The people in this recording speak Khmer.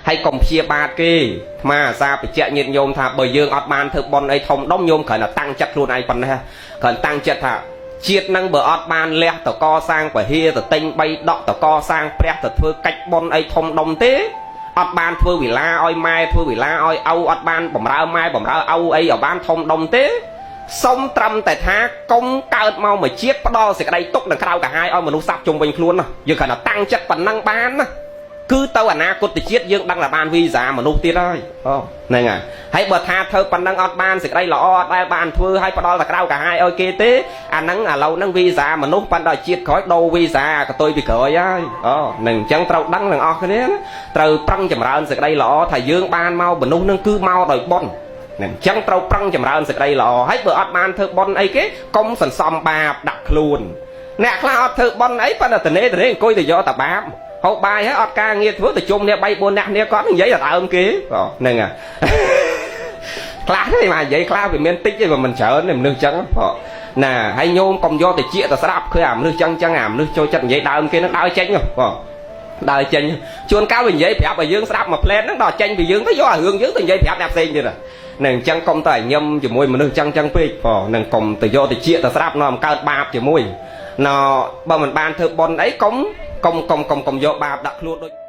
ហើយកុំព្យាបាទគេអាត្មាអាសាបញ្ជាក់ញាតិញោមថាបើយើងអត់បានធ្វើបុណ្យអីធំដុំញោមគ្រាន់តែតាំងចិត្តខ្លួនឯងប៉ុណ្ណេះគ្រាន់តាំងចិត្តថាជាតិនឹងបើអត់បានលះតកសាងពហិទៅទិញបីដកតកសាងព្រះទៅធ្វើកិច្ចបុណ្យអីធំដុំទេអត់បានធ្វើវិឡាឲ្យម៉ែធ្វើវិឡាឲ្យឪអត់បានបំរើម៉ែបំរើឪអីឲ្យបានធំដុំទេសុំត្រឹមតែថាកុំកើតមកមួយជាតិផ្ដល់សេចក្តីទុកនិងក្រៅកាហាយឲ្យមនុស្សសັບជុំវិញខ្លួនណាយើងគ្រាន់តែតាំងចិត្តប៉ុណ្ណឹងបានណាគឺទៅអនាគតជាតិយើងដឹងតែបានវីសាមនុស្សទៀតហើយអូហ្នឹងហើយហើយបើថាធ្វើប៉ុណ្ណឹងអត់បានសេចក្តីល្អអត់ដែលបានធ្វើឲ្យផ្ដល់តែក្រៅកាហាយឲ្យគេទេអាហ្នឹងឥឡូវហ្នឹងវីសាមនុស្សប៉ិនដល់ជាតិក្រោយដូរវីសាកតុយពីក្រោយហើយអូនឹងអញ្ចឹងត្រូវដឹងទាំងអស់គ្នាណាត្រូវប្រឹងចម្រើនសេចក្តីល្អថាយើងបានមកមនុស្សហ្នឹងគឺមកដោយបុណ្យនឹងអញ្ចឹងត្រូវប្រឹងចម្រើនសេចក្តីល្អហើយបើអត់បានធ្វើបុណ្យអីគេកុំសន្សំបាបដាក់ខ្លួនអ្នកខ្លះអត់ធ្វើបុណ្យអីប៉ុន្តែតនេតនេអង្គុយទៅយកតែបាបហូបបាយហើយអត់ការងារធ្វើទៅជុំគ្នា3 4នាក់គ្នាគាត់និយាយតែដើមគេហ្នឹងហើយខ្លះទេមកនិយាយខ្លះវាមានតិចទេបើមិនច្រើនទេមនុស្សចឹងបងណាហើយញោមកុំយកទៅជាទៅស្ដាប់ឃើញអាមនុស្សចឹងចឹងអាមនុស្សចូលចិត្តនិយាយដើមគេនឹងដើរចេញបងដើរចេញជួនកាលវានិយាយប្រាប់ឲ្យយើងស្ដាប់មួយផ្លែតហ្នឹងដល់ចេញពីយើងទៅយកអារឿងយើងទៅនិយាយប្រាប់អ្នកផ្សេងទៀតហ្នឹងអញ្ចឹងកុំទៅឲ្យញឹមជាមួយមនុស្សចឹងចឹងពេកបងនឹងកុំទៅយកទៅជាទៅស្ដាប់នាំកើតបាបជាមួយណបើមិនបានធ្វើបុណ្យអីកុំកុំកុំកុំកុំយកបាបដាក់ខ្លួនដូច